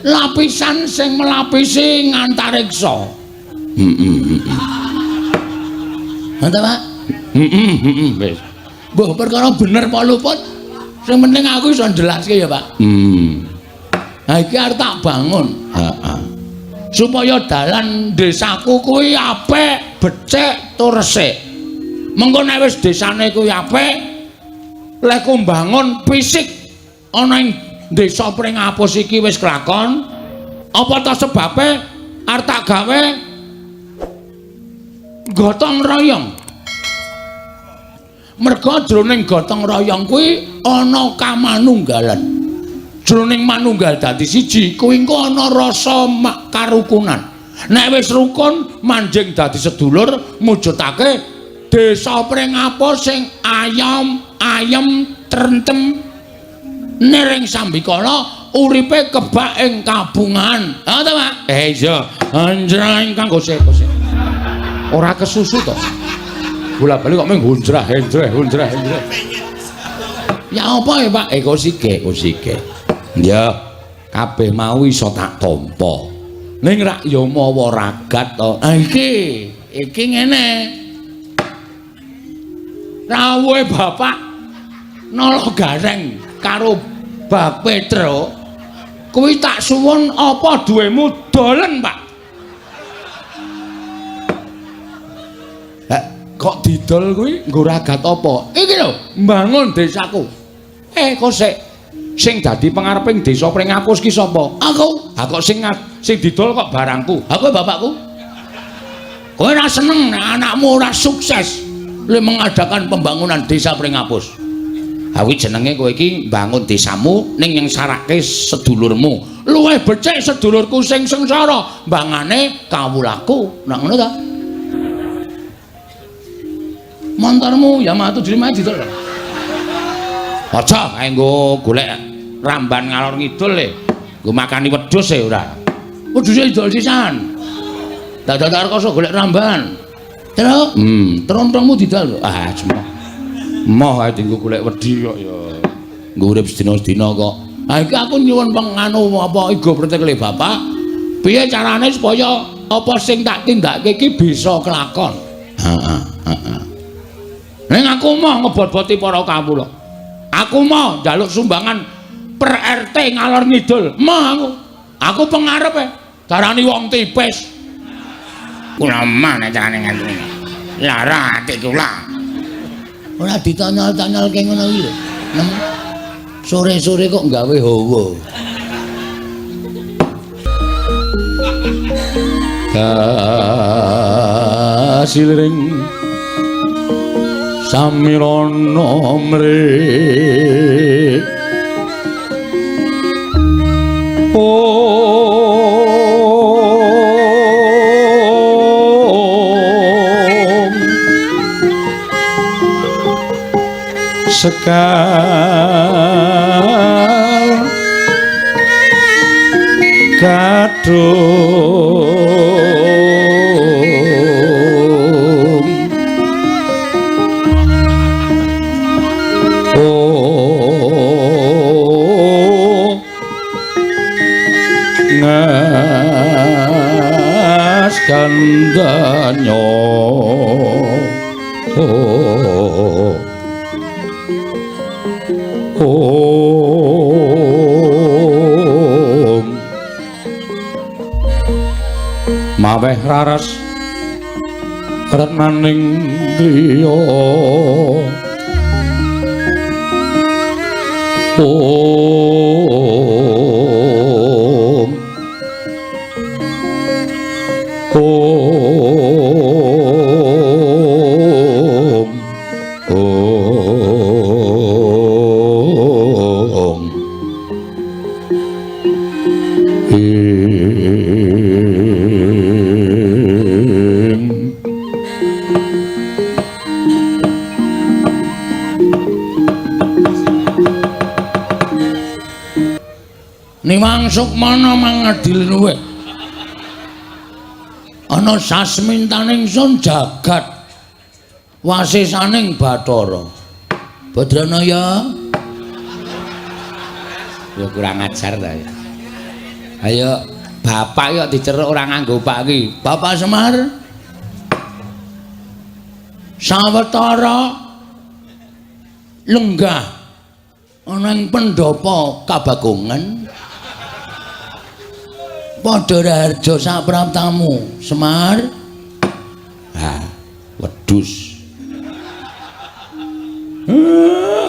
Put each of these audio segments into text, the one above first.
Lapisan sing melapisi ngantariksa. Heeh. Ngono ta, Pak? Heeh, wis. Mbah perkara bener apa luput, sing penting aku iso njelaske ya, Pak. Ha iki arep tak bangun. Heeh. Supaya dalan desaku kuwi apik, becik tur resik. Mengko nek wis desane kuwi apik, lek ku mbangun fisik ana ing desa Pringapus iki wis kelakon, apa ta sebabe arep tak gawe gotong royong. Merga jroning gotong royong kuwi ana kamanunggalan. Jroning manunggal dadi siji kuwi engko ana rasa karukunan. Nek wis rukun manjing dadi sedulur, mujudake desa Pringapus sing ayom, ayem, trentem niring sambikala uripe kebak ing kabungan. Ha ta, Pak? Iya. Anjreng kang gosek-gosek. Ora kesusu to. Bola-bali kok mung hunjrah, henjreh, hunjrah, henjreh. Ya apa ya, Pak? Kosike, kosike. Ya, kabeh mau iso tak tampa. Ning rak ya mawa ragat to. Ha iki, iki ngene. Rawuhe Bapak Nala Gareng karo Bak Petro kuwi tak suwun apa duwemu dolen, Pak. Kok didol kuwi nggo ragat apa? Iki lho, mbangun desaku. Kok sik sing dadi pengareping desa Pringapus ki sapa? Aku. Ha kok sing didol kok barangku. Ha kowe bapakku. Kowe ora seneng nek anakmu ora sukses le mengadakan pembangunan desa Pringapus. Ha kuwi jenenge kowe iki mbangun desamu ning nyengsarake sedulurmu. Luwih becik sedulurku sing sengsara mbangane kawulaku. Nak ngono ta? Montormu Yamaha 75 didol. Aja kae nggo golek ramban ngalor ngidul le. Nggo makani wedhus e ora. Wedhuse didol sisan. Dadak rekoso golek ramban. Terus, trontongmu didol. Ah, semua. Moh ae dienggo golek wedhi kok ya. Nggo urip sedina-sedina kok. Ha iki aku nyuwun penganu apa igo pretekle Bapak. Piye carane supaya apa sing tak tindakake iki bisa kelakon? Heeh, heeh. Ning aku moh ngebot-boti para kawula. Aku moh njaluk sumbangan per RT ngalor ngidul. Moh aku. Aku pengarepe darani wong tipis. Kula mah nek carane ngene. Lara ati kula. Ora ditanyol-tanyolke ngono iki lho. Sore-sore kok gawe hawa. Kasiliring samirana mrih. Om Sekar Gadung Oh Ngas gandanyo Oh Om Maweh raras retnaning griya Om Om Om Ing Niwang Sukmana mangadil luwih. Ana sasmintaning sun jagat wasisaning Bathara. Badranaya. Ya kurang ajar ta ya. Ayo bapak yo diceruk ora nganggo pak iki. Bapak Semar. Sawetara lenggah ana ing pendhapa Kabagongan. Padha raharja sapraptamu, Semar. Ha, wedhus.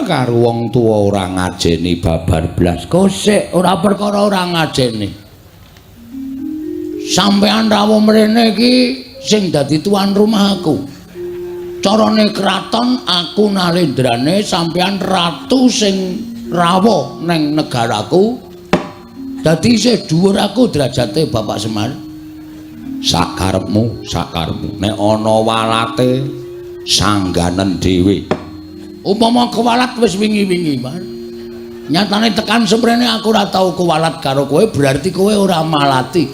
Karo wong tuwa ora ngajeni babar blas. Kosek ora perkara ora ngajeni. Sampeyan rawuh mrene iki sing dadi tuan rumah aku. Carane kraton aku nalendrane, sampeyan ratu sing rawuh neng negaraku. Dadi isih dhuwur aku derajate Bapak Semar. Sakarepmu, sakarepmu. Nek ana walate sangganen dhewe. Upama kewalat wis wingi-wingi, Mas. Nyatane tekan semrene aku ora tau kewalat karo kowe, berarti kowe ora malati.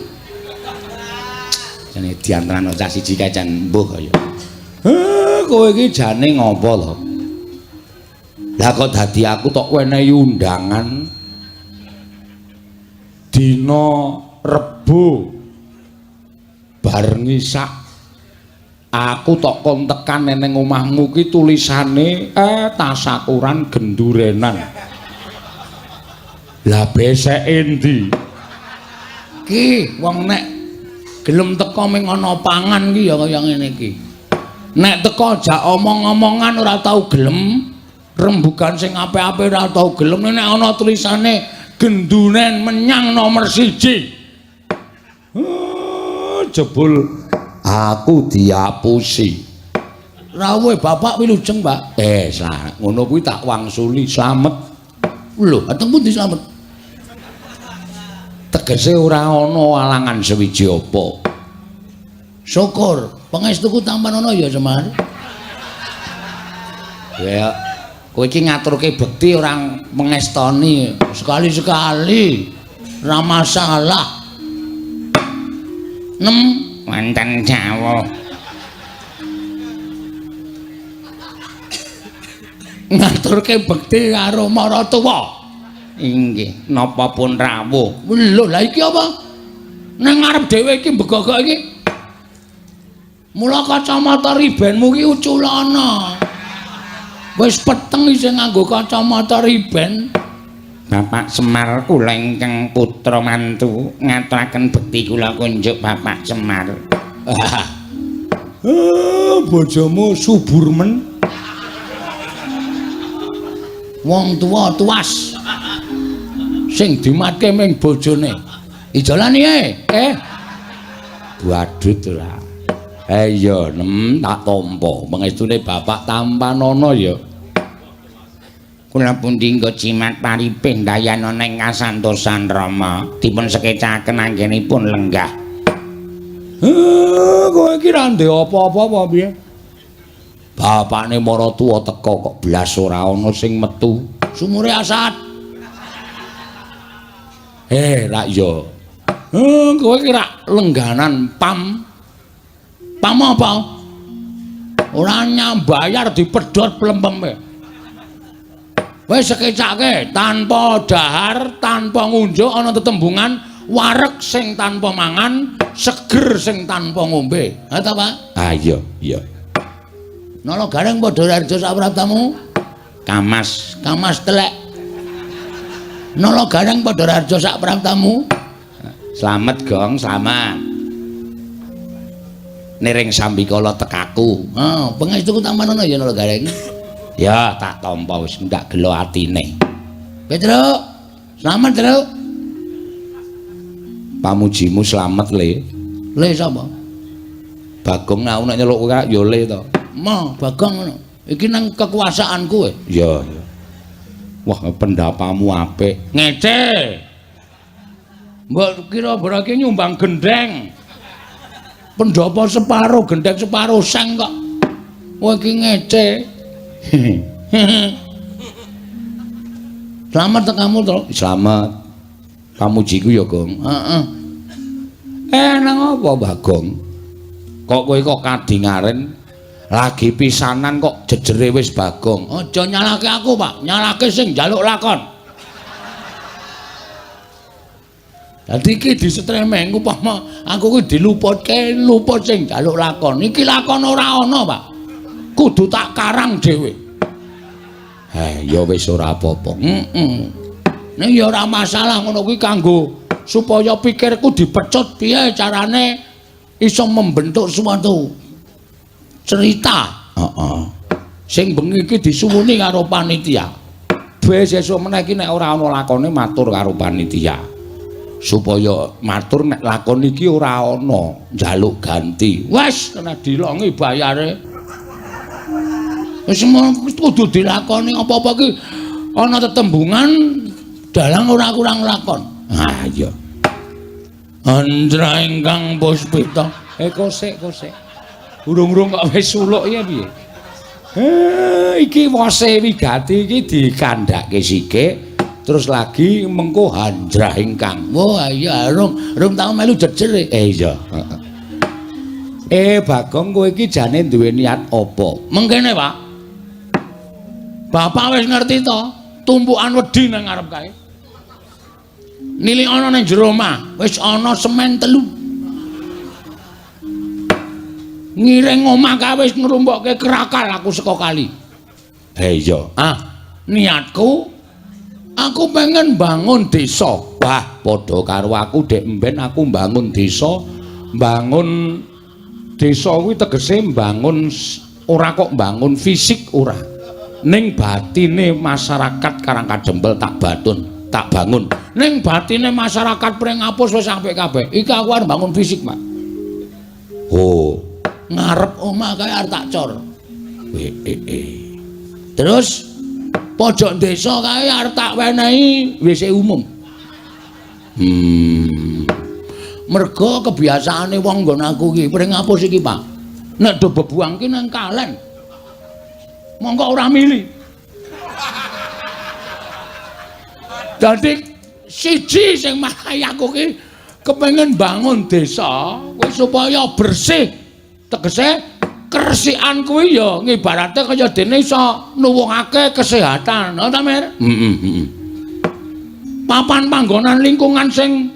Jane diantarane cah siji kae jan mbuh kaya. Kowe iki jane ngopo to? Lah kok dadi aku tok wenehi undangan dina Rebo bar ngisak aku tok kon tekan neng omahmu ki tulisane tasakuran gendurenan. Lah beseke endi? Ki wong nek gelem teko ming ana pangan ki ya kaya ngene iki. Nek teko jak omong-omongan ora tau gelem, rembugan sing apik-apik ora tau gelem, nek ana tulisane genduren menyang nomor 1. Jebul aku diapusi. Rawuhe bapak wilujeng, Pak. Ngono kuwi tak wangsuli slamet. Lho, ateng pundi slamet? Tegese ora ana alangan sewiji apa. Syukur, pangestuku tampan ana ya, Semar. Ya, kowe iki ngaturke bekti ora mengestoni. Sekali-sekali ora masalah. Nem wonten jawuh. Ngaturke bekti karo maratuwa. Inggih, napa pun rawuh. Lho, lha iki apa? Nang ngarep dhewe iki mbegogok iki. Mula kacamata ribenmu ki uculana. Wis peteng isih nganggo kacamata riben. Bapak Semar kula ingkang putra mantu ngaturaken bekti kula kunjuk Bapak Semar. Bojomu subur men. Wong tuwa tuas. Sing dimatke ming bojone. Ijolan iki, Badut ora. Iya, nem tak tampa. Pangestune bapak tampanana ya. Kula pundi nggo jimat paripih ndayana ing kasantosan Rama dipun sekecaken anggenipun lenggah. Kowe iki ra ndek apa-apa apa piye? Bapakne maratuwa teka kok blas ora ana sing metu. Sumure asat. Rak ya. Kowe iki rak lengganan pam. Pam apa? Ora nyambayar dipedhot plempeme. Wis sekecake tanpa dahar, tanpa ngunjuk ana tetembungan wareg sing tanpa mangan, seger sing tanpa ngombe. Ha ta, Pak? Ah iya, iya. Nala gareng padha raharja sapraptamu? Kamas, kamas telek. Nala gareng padha raharja sapraptamu? Slamet, Gong, slamet. Niring sambikala tekaku. Ha, pangestuku tampanana ya Nala Gareng. Ya, tak tampa wis ndak gelo atine. Petruk, slamet, Truk. Pamujimu slamet, Le. Le sapa? Bagong aku nek nyeluk kowe ya Le to. Ma, Bagong ngono. Iki nang kekuasaanku e. Iya, iya. Wah, pendapamu apik. Ngece. Mbok kira berarti nyumbang gendheng. Pendhapa separo gendheng separo seng kok. Kowe iki ngece. Slamet tekamu to? Slamet. Pamujiku ya, Gong. Heeh. Nang apa, Bagong? Kok kowe kok kadingaren lagi pisanan kok jejere wis Bagong. Aja nyalahke aku, Pak. Nyalahke sing njaluk lakon. Dadi iki disetremeng upama aku kuwi diluputke, luput sing njaluk lakon. Iki lakon ora ana, Pak. Kudu tak karang dhewe. Eh, ya wis ora apa-apa. Heeh. Ning ya ora masalah ngono kuwi kanggo supaya pikirku dipecut piye carane iso membentuk suatu cerita. Heeh. Sing bengi iki disuwuni karo panitia. Wis sesuk meneh iki nek ora ana lakone matur karo panitia. Supaya matur nek lakon iki ora ana njaluk ganti. Wes kena dilongi bayare. Wis kudu dilakoni apa-apa iki ana tetembungan dalang ora kurang lakon. Ha iya. Andra ingkang puspita. Kosek kosek. Urung-urung kok wis suluk ya piye? Iki wose wigati iki dikandhake sithik. Terus lagi mengko handrah ingkang. Wah iya rung tau melu jejer. Iya. Bagong kowe iki jane duwe niat apa? Mengkene, Pak. Bapak wis ngerti to, tumpukan wedi nang ngarep kae. Nilik ana nang jero omah, wis ana semen 3. Ngiring omah kae wis ngrumpokke krakal aku saka kali. Iya. Ah, niatku aku pengen bangun desa. Wah, padha karo aku dek mben aku bangun desa. Bangun desa kuwi tegese bangun ora kok bangun fisik ora. Ning batine masyarakat Karang Kadempel tak batun, tak bangun. Ning batine masyarakat Pringapus wis apik kabeh. Iki aku arep bangun fisik, Pak. Oh, ngarep omah kae arep tak cor. Terus pojok desa kae arep tak wenehi WC umum. Mergo kebiasaane wong nggon aku iki Pringapus iki, Pak. Nek do bebuang ki nang kalen. Monggo ora mili. Dadi siji sing marai aku ki kepengin bangun desa kuwi supaya bersih. Tegese keresikan kuwi ya ngibarate kaya dene iso nuwuhake kesehatan, ha ta, Mir? Heeh, heeh. Papan panggonan lingkungan sing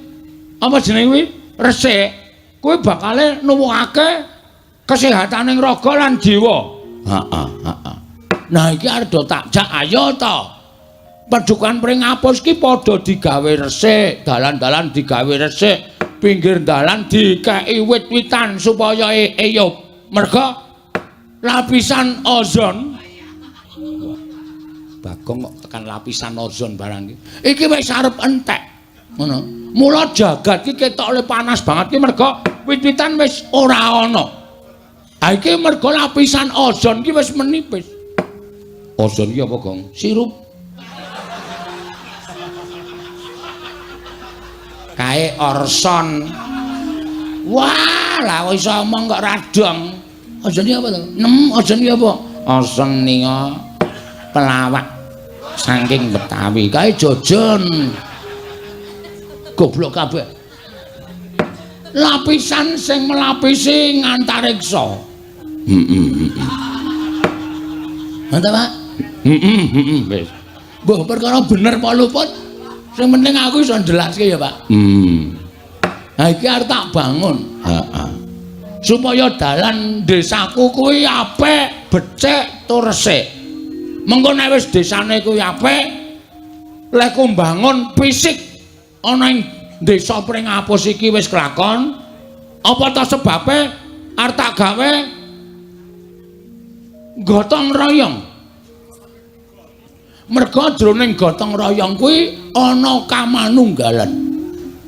apa jenenge kuwi resik, kuwi bakale nuwuhake kesehataning raga lan jiwa. Heeh, heeh. Nah iki arep do tak jak ayo to. Padukan Pringapus ki padha digawe resik, dalan-dalan digawe resik, pinggir dalan dikeki wit-witan supaya eyup. Merga lapisan ozon. Bagong kok tekan lapisan ozon barang iki. Iki wis arep entek. Ngono. Mula jagat iki ketokle panas banget ki merga wit-witan wis ora ana. Ha iki merga lapisan ozon ki wis menipis. Ozon ki apa, Gong? Sirup. Kae orson. Wah, lah kok iso omong kok radong. Ozon ki apa to? Nem, ozon ki apa? Ozon nika pelawak saking Betawi. Kae jojon. Goblok kabeh. Lapisan sing melapisi ngantariksa. Heeh, heeh. Mantap, Pak? Heeh, heeh, wis. Mbah perkara bener apa luput? Sing penting aku iso njelaske ya, Pak. Ha iki arep tak bangun. Heeh. Supaya dalan desaku kuwi apik, becik tur resik. Mengko nek wis desane kuwi apik, lek ku mbangun fisik ana ing desa Pringapus iki wis kelakon, apa ta sebabe arep tak gawe gotong royong. Merga jroning gotong royong kuwi ana kamanunggalan.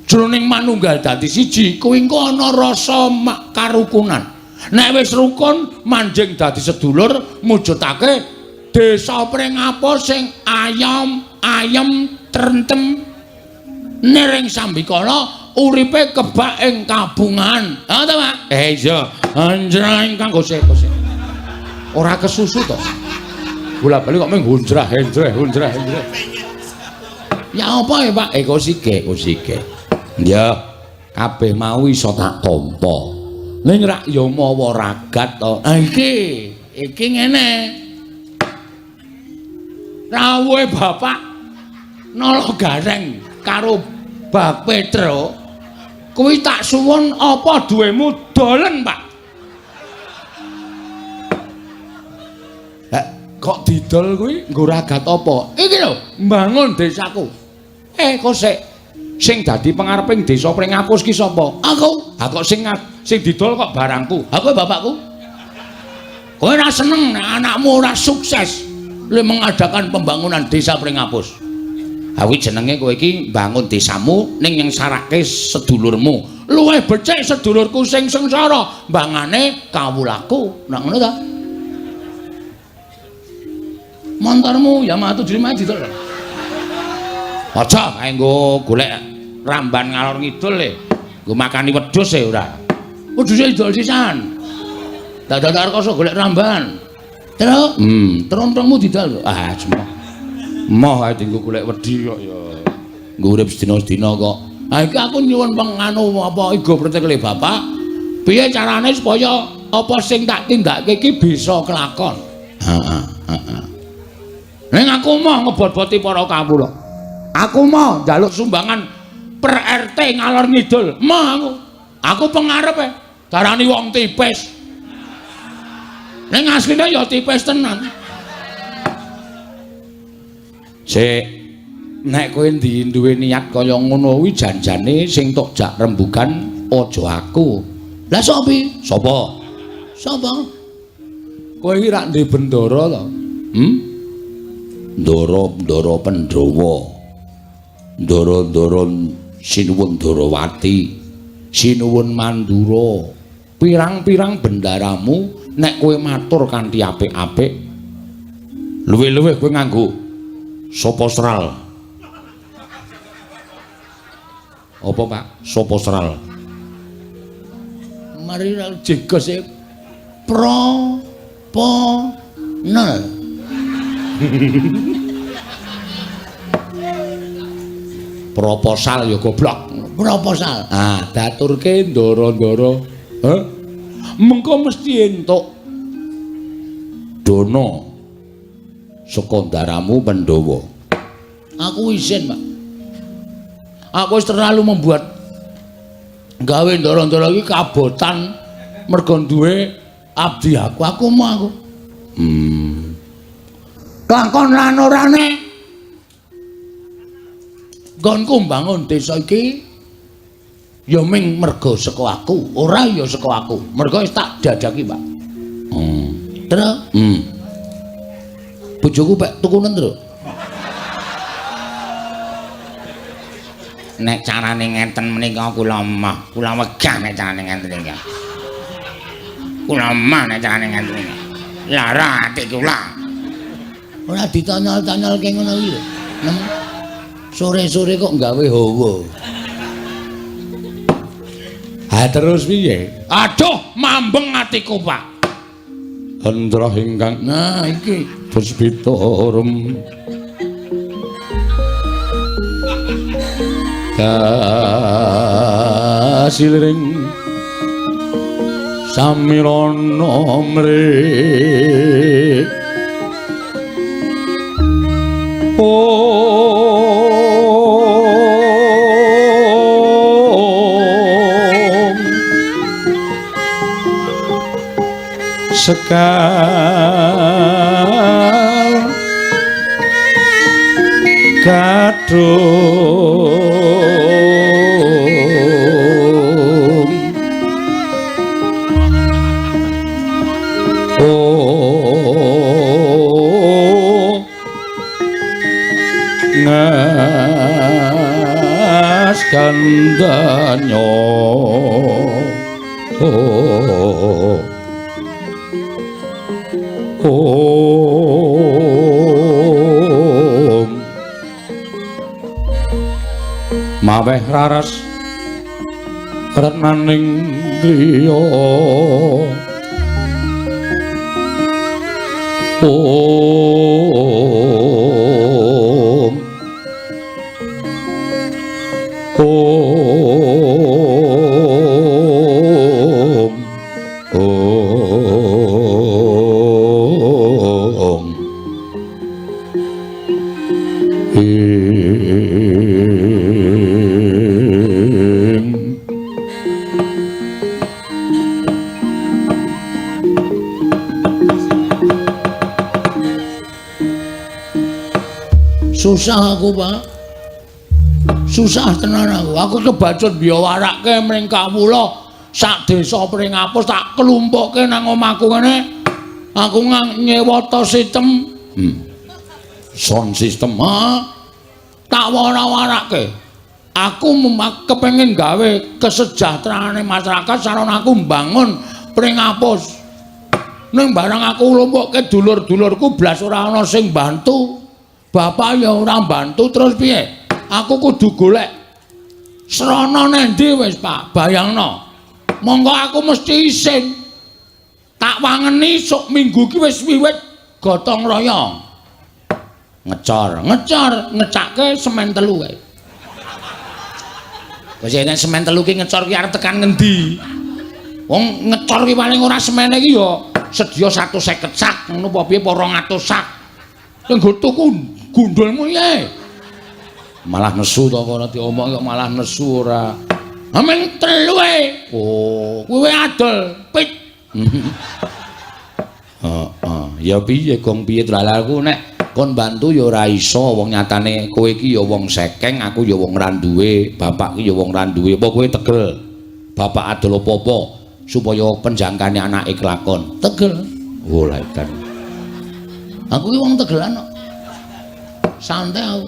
Jroning manunggal dadi siji kuwi engko ana rasa karukunan. Nek wis rukun manjing dadi sedulur mujudake desa Pringapus sing ayom, ayem, trentem niring sambikala uripe kebak ing kabungan. Ha ta, Pak? Iya. Anjrah ingkang kosek-kosek. Ora kesusu to. Bola-bali kok mung hunjrah henjreh hunjrah henjreh. Ya apa ya, Pak? Kosike, kosike. Ya, kabeh mau iso tak tampa. Ning rak ya mawa ragat to. Ha iki, iki ngene. Rawuhe Bapak Nala Gareng karo Bak Petro, kuwi tak suwun apa duwemu dolen, Pak? Kok didol kuwi nggo ragat apa? Iki lho, mbangun desaku. Kok sik sing dadi pengareping desa Pringapus ki sapa? Aku. Ha kok sing didol kok barangku? Ha kowe bapakku. Kowe ora seneng nek anakmu ora sukses le mengadakan pembangunan desa Pringapus. Ha kuwi jenenge kowe iki mbangun desamu ning nyengsarake sedulurmu. Luwih becik sedulurku sing sengsara mbangane kawulaku. Nak ngono ta? Montormu Yamaha 75 didol. Aja kae nggo golek ramban ngalor ngidul le. Nggo makani wedhus e ora. Wedhuse idol sisan. Dadak rekoso golek ramban. Terus, trontongmu didol. Ah, semua. Moh ae dienggo golek wedhi kok ya. Nggo urip sedina-sedina kok. Ha iki aku nyuwun penganu apa igo pretekle bapak. Piye carane supaya apa sing tak tindakake iki bisa kelakon? Heeh, heeh. Ning aku moh ngebot-boti para kawula. Aku moh njaluk sumbangan per RT ngalor ngidul. Moh aku. Aku pengarepe darani wong tipis. Ning asline ya tipis tenan. Sik, nek kowe duwe niat kaya ngono kuwi janjane sing tok jak rembugan aja aku. Lah sapa? Sapa? Sapa? Kowe iki rak ndek bendara to? Hmm? Ndara-ndara Pandhawa. Ndara-ndara Sinuwun Darawati, Sinuwun Mandura. Pirang-pirang bendaramu nek kowe matur kanthi apik-apik, luwih-luwih kowe nganggo sapa sral. Apa, Pak? Sapa sral? Mari jegos e pro po nel. Proposal ya goblok. Proposal. Ah, daturke ndara-ndara. Heh. Mengko mesti entuk dana saka ndaramu Pandhawa. Aku isin, Pak. Aku wis terlalu membuat gawe ndara-ndara iki kabotan mergo duwe abdi aku. Aku mau aku. Kelakon lan orane nggonku mbangun desa iki ya ming mergo saka aku, ora ya saka aku. Mergo wis tak dadaki, Pak. Terus, bojoku pek tukunen, Tru. Nek carane ngenten menika kula emoh, kula wegah nek carane ngenten iki. Kula emoh nek carane ngenten iki. Lara ati kula. Ora ditanyol-tanyolke ngono iki lho. Sore-sore kok gawe hawa. Ha terus piye? Aduh, mambeng atiku, Pak. Hendra ingkang nah iki puspita rum kasiliring samirana mrik om sekar kadung oh ngas kandanyo oh om maweh raras retnaning griya om om om Susah aku, Pak. Susah tenan aku. Aku kebacut biyawarake mring kawula sak desa Pringapus tak klumpukke nang omahku ngene. Aku nyewa to sistem. Sound system, ha? Tak wara-warake. Aku kepengin gawe kesejahteraane masyarakat sarana aku mbangun Pringapus. Ning barang aku nglumpukke dulur-dulurku blas ora ana sing bantu. Bapak ya ora bantu terus piye? Aku kudu golek srana nendi wis, Pak, bayangno. Monggo aku mesti isin. Tak wangeni sok minggu ki wis wiwit gotong royong. Ngecor, ngecor, ngecake semen telu kae. Wis nek semen telu ki ngecor ki arep tekan ngendi? Wong ngecor ki paling ora semene ki ya sedya 150 sak ngono apa piye apa 200 sak. Sing nggo tuku gundulmu piye? Malah nesu to kono diomong kok malah nesu ora. Amen telu e. Oh, kowe adol pit. Heeh, ya piye gong piye aku nek kon bantu ya ora iso wong nyatane kowe iki ya wong sekeng, aku ya wong ra duwe, bapak ki ya wong ra duwe. Apa kowe tegel? Bapak adol apa-apa supaya penjangkane anake kelakon. Tegel. Oh, lha edan. Aku ki wong tegelan kok. Santai aku.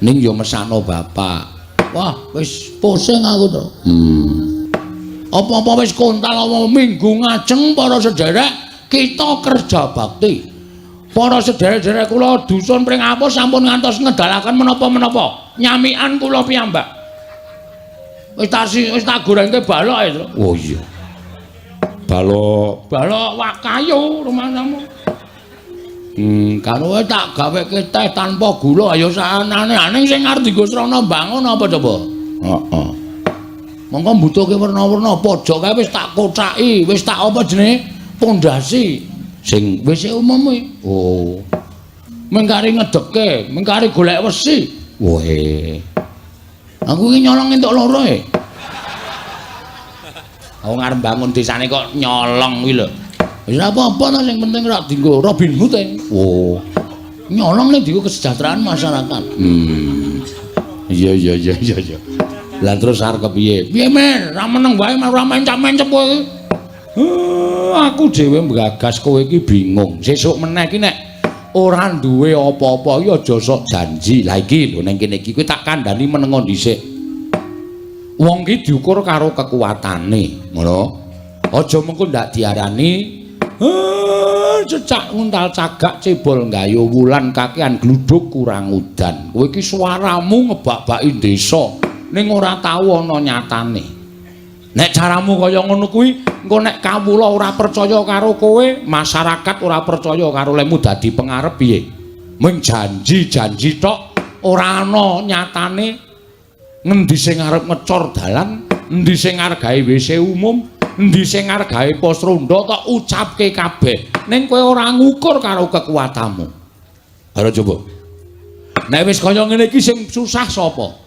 Ning ya mesakno bapak. Wah, wis pusing aku to. Apa-apa wis kontal apa minggu ngajeng para sederek kita kerja bakti. Para sederek-sederek kula dusun Pringapus sampun ngantos ngedalaken menapa-menapa. Nyamikan kula piyambak. Wis tak gorengke balok e, Tru. Oh iya. Balok, balok wak kayu rumahmu. Karo tak gaweke teh tanpa gula ayo saanane. Ning sing arep dienggo srana mbangun apa coba? Heeh. Mongko mbutuhke werna-werna pojok kae wis tak kocaki, wis tak apa jenenge? Pondasi sing wis umum kuwi. Oh. Mengkari ngedeke, mengkari golek wesi. Woe. Aku iki nyolong entuk loro e. Wong arep bangun desane kok nyolong kuwi lho. Wis ora apa-apa ta sing penting ora dienggo Robin Hood e. Oh. Nyolong ning dienggo kesejahteraan masyarakat. Iya iya iya iya iya. Lah terus arep kepiye? Piye men? Ra meneng wae ora mencap-mencep kowe iki. Aku dhewe mbgagas kowe iki bingung. Sesuk meneh iki nek ora duwe apa-apa iki aja sok janji. Lah iki lho ning kene iki kowe tak kandhani menengo dhisik. Wong ki diukur karo kekuatane, ngono. Aja mengko ndak diarani cecak nguntal cagak cebol nggayo wulan kakean gluduk kurang udan. Kowe iki suaramu ngebak-baki desa ning ora tau ana nyatane. Nek caramu kaya ngono kuwi, engko nek kawula ora percaya karo kowe, masyarakat ora percaya karo lemu dadi pengarep piye? Mung janji-janji tok ora ana nyatane. Ngendi sing arep ngecor dalan, endi sing arep gawe WC umum, endi sing arep gawe pos ronda tok ucapke kabeh. Ning kowe ora ngukur karo kekuatanmu. Ayo coba. Nek wis kaya ngene iki sing susah sapa?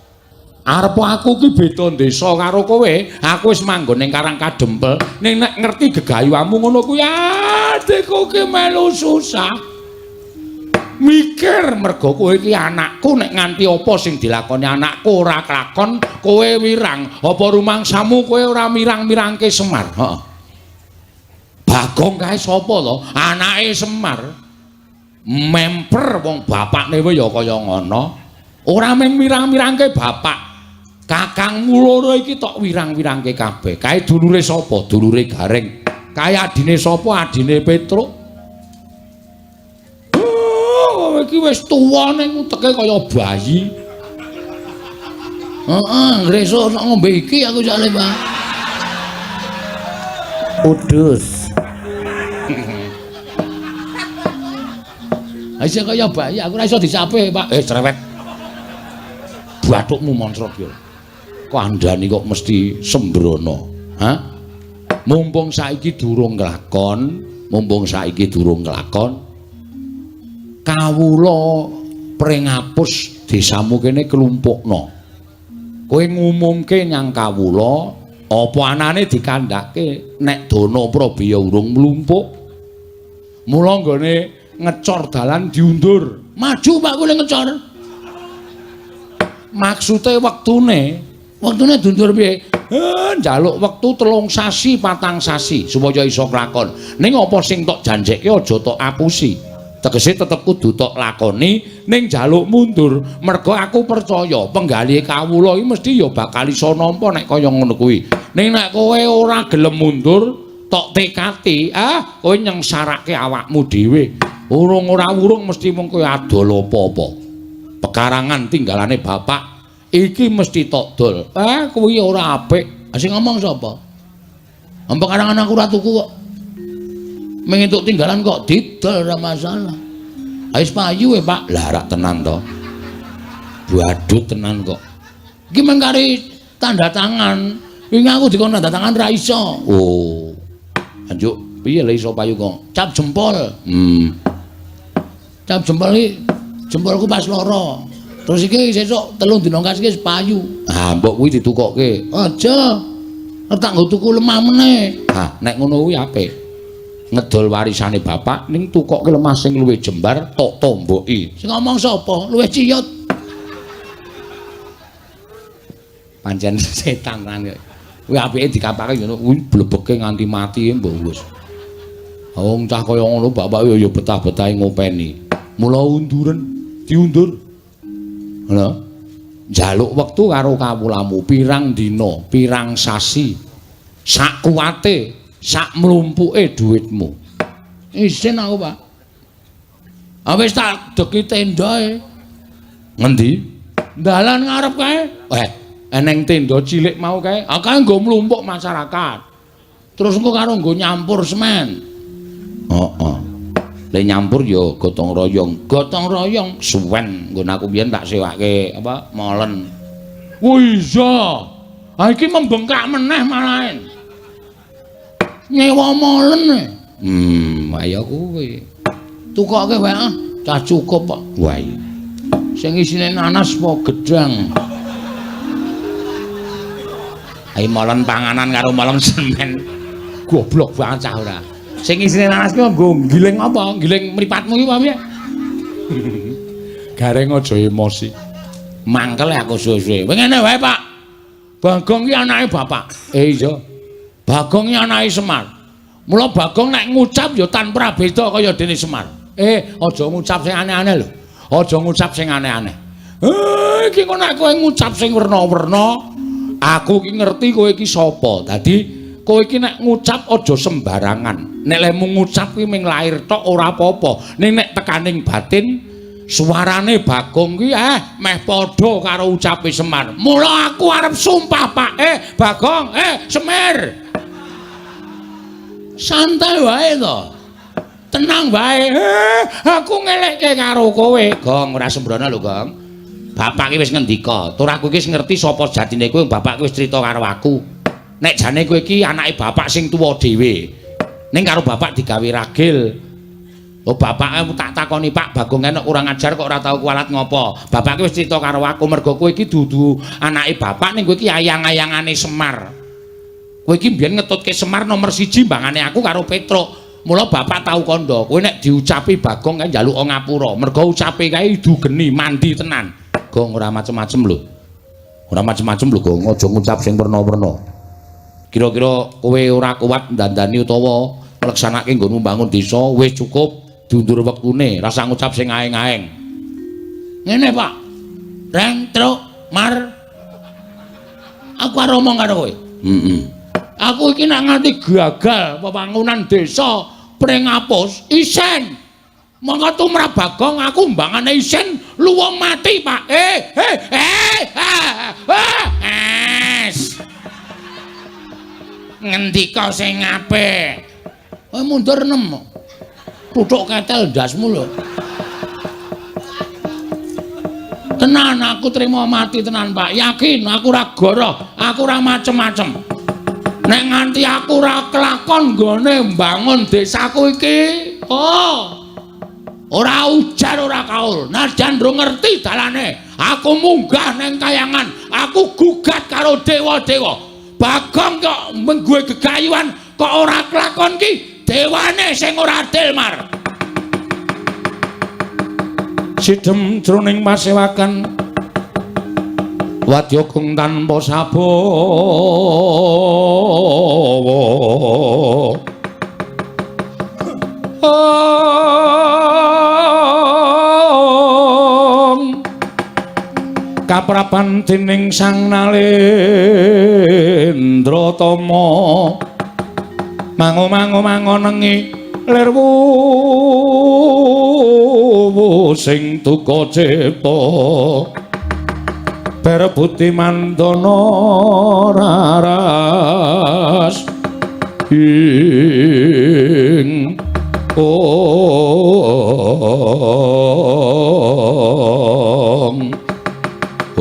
Arep aku ki beda desa karo kowe, aku wis manggon ning Karang Kadempel, ning nek ngerti gegayuhamu ngono kuwi adikku ki melu susah. Mikir mergo kowe iki anakku, nek nganti apa sing dilakoni anakku ora kelakon, kowe wirang. Apa rumangsamu kowe ora mirang-mirangke Semar? Heeh. Bagong kae sapa to? Anake Semar. Memper wong bapakne wae ya kaya ngono. Ora mung mirang-mirangke bapak. Kakangmu loro iki tok wirang-wirangke kabeh. Kae dulure sapa? Dulure Gareng. Kae adine sapa? Adine Petruk. Kowe iki wis tuwa ning uteke kaya bayi. Heeh, ngresuk ngombe iki aku jale, Pak. Udus. Isih kaya bayi, aku ora iso disape, Pak. Cerewet. Bathukmu moncrot yo. Kandhani kok mesti sembrono. Hah? Mumpung saiki durung nglakon, mumpung saiki durung nglakon. Kawula Pringapus desamu kene klumpukno. Kowe ngumumke nyang kawula apa anane dikandhake nek dana prabeya urung mlumpuk. Mula nggone ngecor dalan diundur. Maju Pak kowe ngecor. Maksude wektune, wektune diundur piye? Njaluk wektu 3 sasi, 4 sasi supaya iso kelakon. Ning apa sing tok janjekke aja tok apusi. Tegese tetep kudu tok lakoni ning njaluk mundur. Mergo aku percaya penggalihe kawula iki mesti ya bakal iso nampa nek kaya ngono kuwi. Ning nek kowe ora gelem mundur, tok tekati, kowe nyengsarake awakmu dhewe. Urung ora urung mesti mung kowe adol apa-apa. Pekarangan tinggalane bapak iki mesti tok dol. Kuwi ora apik. Sing ngomong sapa? Pekarangan aku ora tuku kok. Mung entuk tinggalan kok didol ora masalah. Wis payu e, Pak. Lah rak tenan to. Badut tenan kok. Iki mung kari tanda tangan. Wingi aku dikon tanda tangan ra iso. Oh. Anjuk piye le iso payu kok? Cap jempol. Cap jempol iki jempolku pas loro. Terus iki sesuk 3 dina kas iki wis payu. Ah, mbok kuwi ditukokke. Aja. Tak nggo tuku lemah meneh. Ah, nek ngono kuwi apik. Ngedol warisane bapak ning tukokke lemah sing luwih jembar tok tomboki. Sing ngomong sapa? Luwih ciyut. Pancen setan tenan kok. Kuwi apike dikapake ngono kuwi blebeke nganti mati mbok wis. Wong cah kaya ngono bapak ya betah-betahe ngopeni. Mula unduren, diundur. Ngono. Njaluk wektu karo kawulamu pirang dina, pirang sasi. Sak kuwate, sak mlumpuke dhuwitmu. Isin aku, Pak. Wis tak deki tendae. Ngendi? Dalan ngarep kae. Eneng tenda cilik mau kae. Ah kae nggo mlumpuk masyarakat. Terus engko karo nggo nyampur semen. Heeh. Le nyampur ya gotong royong. Gotong royong suwen nggon aku biyen tak sewake apa molen. Oh iya. Ha iki membengkak meneh malahen. Nyewa molen. Ayo kuwi. Tukoke wae ah, cah cukup kok. Wah. Sing isine nanas apa gedang? Ayo molen panganan karo molen semen. Goblok banget cah ora. Sing isine nanas ki nggo giling apa? Giling mripatmu ki apa piye? Gareng aja emosi. Mangkel aku suwe-suwe. Kowe ngene wae, Pak. Bagong ki anake bapak. Iya. Bagong ki anake Semar. Mula Bagong nek ngucap ya tanpa beda kaya dene Semar. Aja ngucap sing aneh-aneh lho. Aja ngucap sing aneh-aneh. Iki kok nek kowe ngucap sing werna-werna, aku ki ngerti kowe iki sapa. Dadi kowe iki nek ngucap aja sembarangan. Nek lemu ngucap kuwi mung lair tok ora apa-apa. Ning nek tekaning batin suarane Bagong ki meh padha karo ucape Semar. Mula aku arep sumpah, Pak. Bagong, Semir. Santai wae to. Tenang wae. Aku ngelekke karo kowe. Gong, ora sembrono lho, Gong. Bapak ki wis ngendika, tur aku iki wis ngerti sapa jatine kowe, bapak ki wis crita karo aku. Nek jane kowe iki anake bapak sing tuwa dhewe. Ning karo bapak digawe ragil. Oh, bapake tak takoni, Pak, Bagong enek kurang ajar kok ora tau kualat ngopo. Bapak ki wis crita karo aku mergo kowe iki dudu anake bapak ning kowe iki ayang-ayangane Semar. Kowe iki mbiyen ngetutke Semar nomor 1 mbangane aku karo Petruk. Mula bapak tau kandha, kowe nek diucapi Bagong kae njaluk ngapura. Mergo ucape kae idu geni mandi tenan. Gong ora macem-macem lho. Ora macem-macem lho, Gong. Aja ngucap sing werna-werna. Kira-kira kowe ora kuat ndandani utawa ngleksanake nggonmu mbangun desa, wis cukup diundur wektune, rasa ngucap sing aeng-aeng. Ngene, Pak. Reng, truk, mar. Aku arep omong karo kowe. Heeh. Aku iki nek nganti gagal pembangunan desa Pringapus, isen. Mongko tumrap Bagong aku mbangane isen luwung mati, Pak. Es. Ngendika sing apik. Kowe mundur 6. Tutuk ketel ndasmu lho. Tenan aku trimo mati tenan, Pak. Yakin aku ora goroh, aku ora macem-macem. Nek nganti aku ora kelakon nggone mbangun desaku iki, oh. Ora ujar ora kaul. Najan ndro ngerti dalane, aku munggah neng kayangan, aku gugat karo dewa-dewa. Bagong kok menggue gegayuhan kok ora kelakon ki, dewane sing ora adil, Mar. Sidem jroning pasewakan Wadya kung tanpa sabawa. Kaprapan dening Sang Nalendra Tama mango-mango mangonengi lir wuwu sing duka cipta berebuti mandana raras ing ong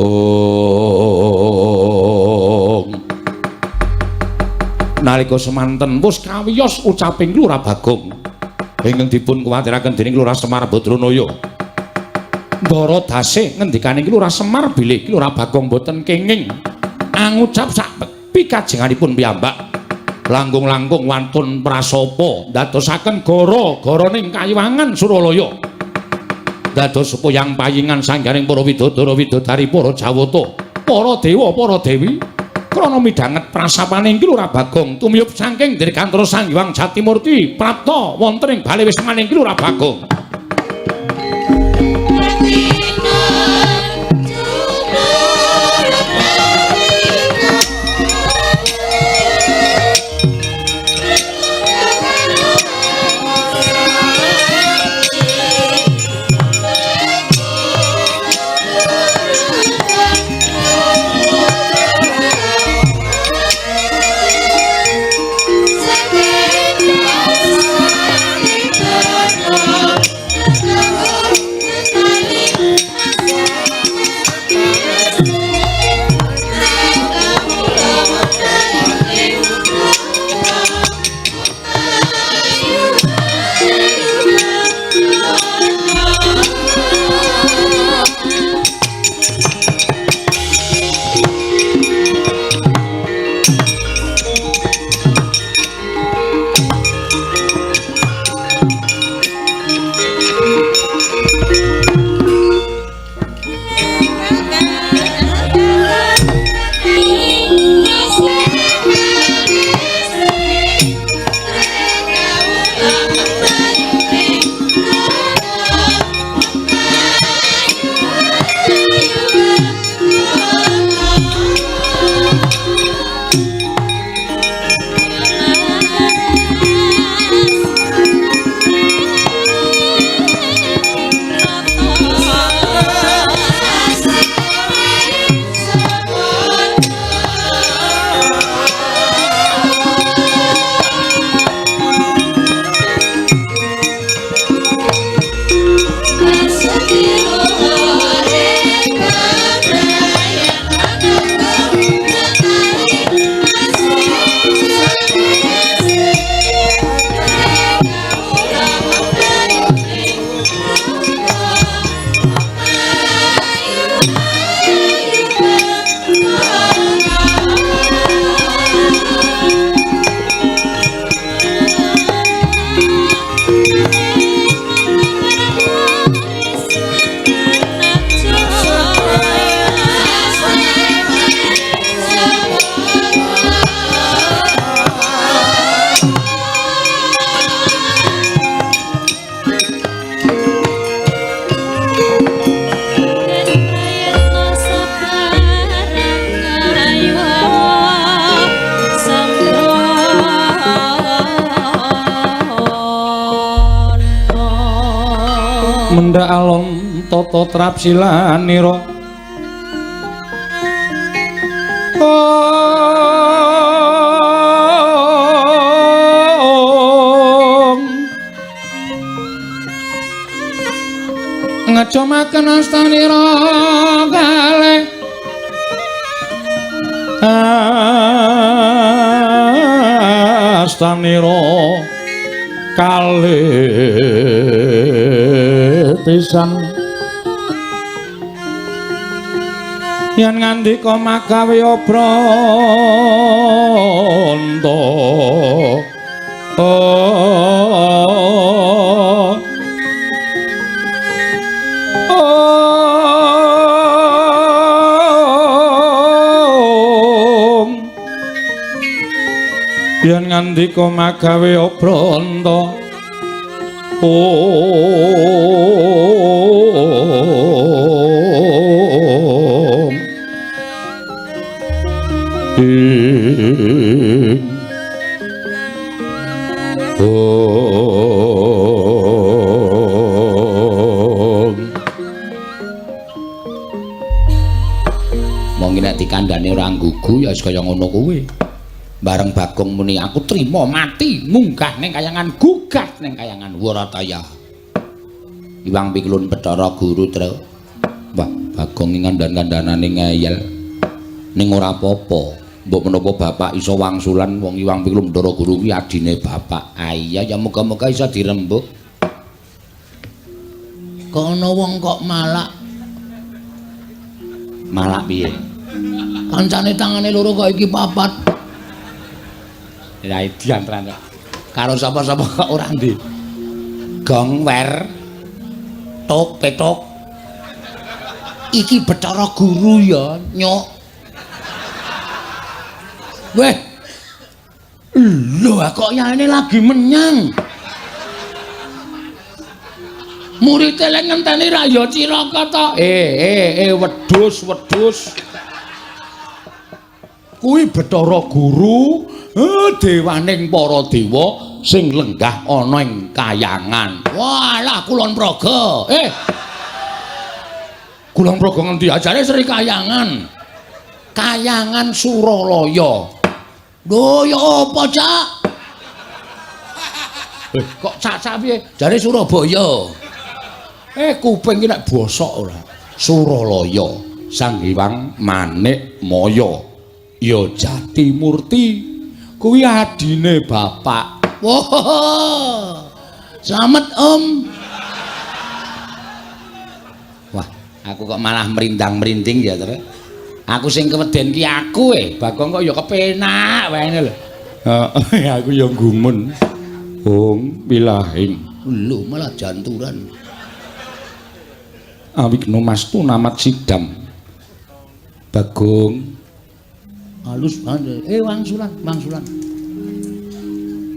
ong. Nalika semanten wis kawiyos ucaping Lurah Bagong ingkang dipun kuwatiraken dening Lurah Semar Badranaya. Ndara dase ngendikane Lurah Semar bilih Lurah Bagong boten kenging angucap sak pikajenganipun piyambak. Langkung-langkung wantun prasapa ndadosaken gara-garaning kayiwangan Suralaya. Dados sepuyang payingan sanggaring para widodara widodari para jawata, para dewa, para dewi krana midhanget prasapaning Ki Lurah Bagong tumiyup saking Dirgantara Sang Hyang Jatimurti prapta wonten ing bale wismaning Ki Lurah Bagong. Mendha alon tata trapsilanira ong ngecumaken astanira kalih astanira kalih pisan yen ngandika magawe obranta Yen ngandika magawe obranta. Om. Ing. Om. Monggo nek dikandhane ora nggugu ya wis kaya ngono kuwi. Bareng Bagong muni aku trima mati munggah ning kayangan gugat ning kayangan Warataya. Iwang Pikulun Bathara Guru Tru. Wah, Bagong iki ngandhan-kandhanane ngeyel. Ning ora apa-apa. Mbok menapa bapak iso wangsulan wong Iwang Pikulun Bathara Guru kuwi adine bapak. Ah iya ya muga-muga iso dirembug. Kok ana wong kok malak? Malak piye? Kancane tangane loro kok iki papat. Ya idian tenan kok. Karo sapa-sapa kok ora ndi. Gong wer tok petok. Iki Bathara Guru ya, nyok. Weh. Lho kok yaene lagi menyang. Murid e lek ngenteni ra ya cilaka to. Wedhus, wedhus. Kuwi Bathara Guru, dewaning para dewa sing lenggah ana ing kayangan. Walah Kulon Progo. Kulon Progo ngendi? Ajare Sri Kayangan. Kayangan Suralaya. Lho ya apa, Cak? Kok cak-cak piye? Jare Surabaya. Kuping iki nek bosok ora. Suralaya, Sang Hyang Manik Maya. Ya Jatimurti kuwi adine bapak. Wah. Slamet, Om. Wah, aku kok malah merindang-merinding ya, Tru. Aku sing keweden ki aku Bagong kok ya kepenak wae lho. Heeh, aku ya gumun. Hong wilahing. Lho malah janturan. Awigno mastu namat sidam. Bagong halus banget. Wangsulan, wangsulan.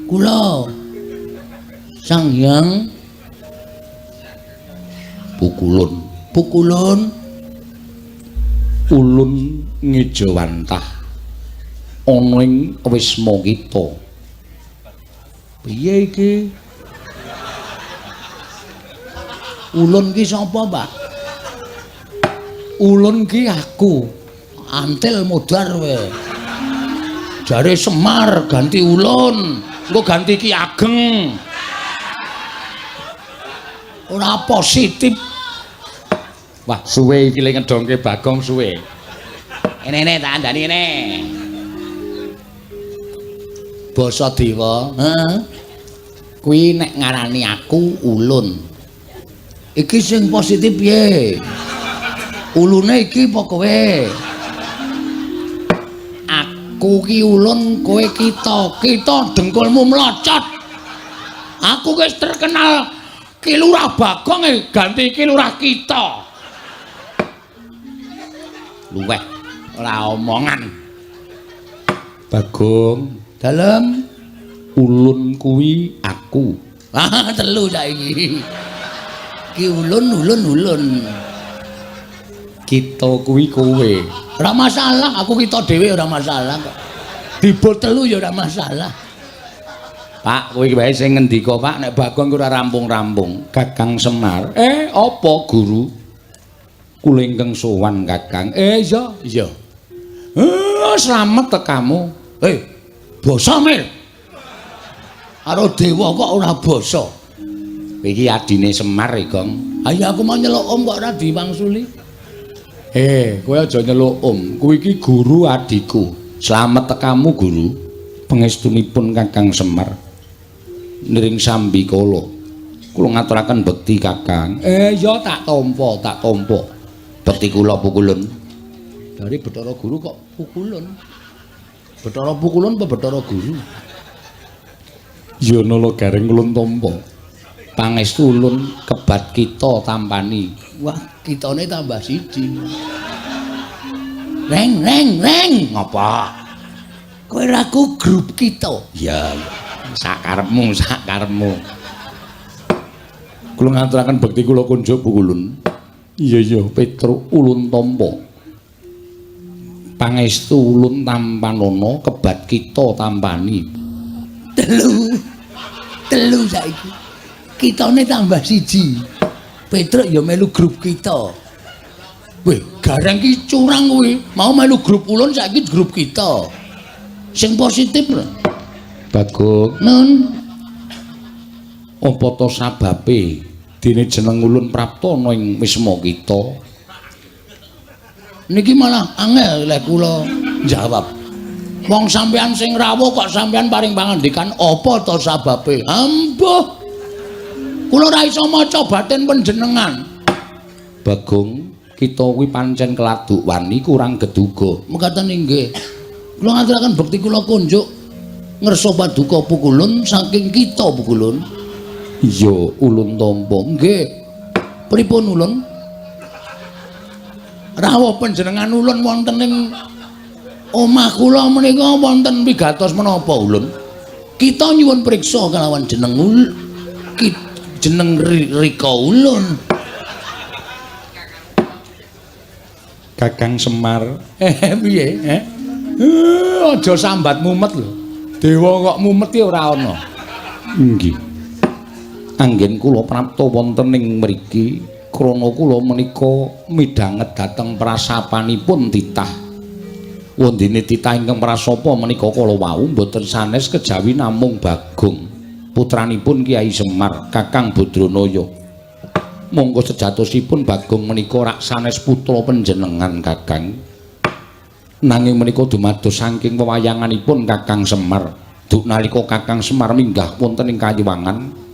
Kula Sang Hyang Pukulun, pukulun ulun ngejawantah ana ing wisma kita. Piye iki? Ulun ki sapa, Pak? Ulun ki aku. Antil modar kowe. Jare Semar ganti ulun, engko ganti Ki Ageng. Ora positif. Wah, suwe iki le ngedongke Bagong suwe. Ene-ene tak andani ngene. Basa dewa, heeh. Kuwi nek ngarani aku ulun. Iki sing positif piye? Ulune iki apa kowe? Aku ki ulun, kowe kita. Kita dengkulmu mlocot. Aku wis terkenal Ki Lurah Bagong ganti Ki Lurah kita. Luweh ora omongan. Bagong, dalem ulun kuwi aku. Ah, telu saiki. Ki ulun ulun ulun. Kita kuwi kowe. Ora masalah, aku kita dhewe ora masalah kok. Dibol telu ya ora masalah. Pak, kowe iki wae sing ngendika, Pak, nek Bagong ora rampung-rampung. Kakang Semar. Apa guru? Kula ingkang sowan Kakang. Iya, iya. Slamet tekamu. Basa Mil. Karo dewa kok ora basa. Iki adine Semar e, Gong. Ayo aku mau nyeluk Om kok ora diwangsuli. Kowe aja nyeluk Om. Kuwi iki guru adikku. Slamet tekamu, Guru. Pangestunipun Kakang Semar. Niring sambi kala. Kula ngaturaken bekti Kakang. Ya tak tampa, tak tampa. Bekti kula pukulun. Dari Bathara Guru kok pukulun. Bathara pukulun apa Bathara Guru? Ya nala gareng ulun tampa. Pangestu ulun kebat kita tampani. Wah, kitane tambah siji. Reng reng reng. Ngapa? Kowe raku grup kita. Iya, sakarepmu, sakarepmu. Kula ngaturaken bekti kula kunjuk Pukulun. Iya iya, Petruk ulun tampa. Pangestu ulun tampanana kebat kita tampani. Telu. Telu saiki. Kitane tambah siji. Petruk ya melu grup kita. Weh, gareng ki curang kuwi. Mau melu grup ulun saiki grup kita. Sing positif lho. Bagong, nun. Apa to sababe dene jeneng ulun prapta ana ing wisma kita? Niki malah angel lek kula jawab. Wong sampean sing rawuh kok sampean paring pangandikan apa to sababe? Ambuh. Kula ora iso maca batin panjenengan. Bagong, kita kuwi pancen keladuk wani kurang geduga. Mekaten inggih. Kula ngaturaken bekti kula kunjuk ngersa paduka Pukulun saking kita Pukulun. Iya, ulun tampa. Nggih. Pripun ulun? Rawuh panjenengan ulun wonten ing omah kula menika wonten wigatos menapa ulun? Kita nyuwun priksa kalawan jeneng jeneng Rika ulun. Kakang Semar. Piye? Aja sambat mumet lho. Dewa kok mumet ki ora ana. Nggih. Anggen kula prapta wonten ing mriki krana kula menika midhanget dhateng prasapanipun titah. Wondene titah ingkang prasapa menika kala wau mboten sanes kejawi namung Bagong, putranipun Kyai Semar, Kakang Badranaya. Monggo sejatosipun Bagong menika rak sanes putra panjenengan Kakang. Nanging menika dumados saking wewayanganipun Kakang Semar. Duk nalika Kakang Semar minggah wonten ing Kayiwangan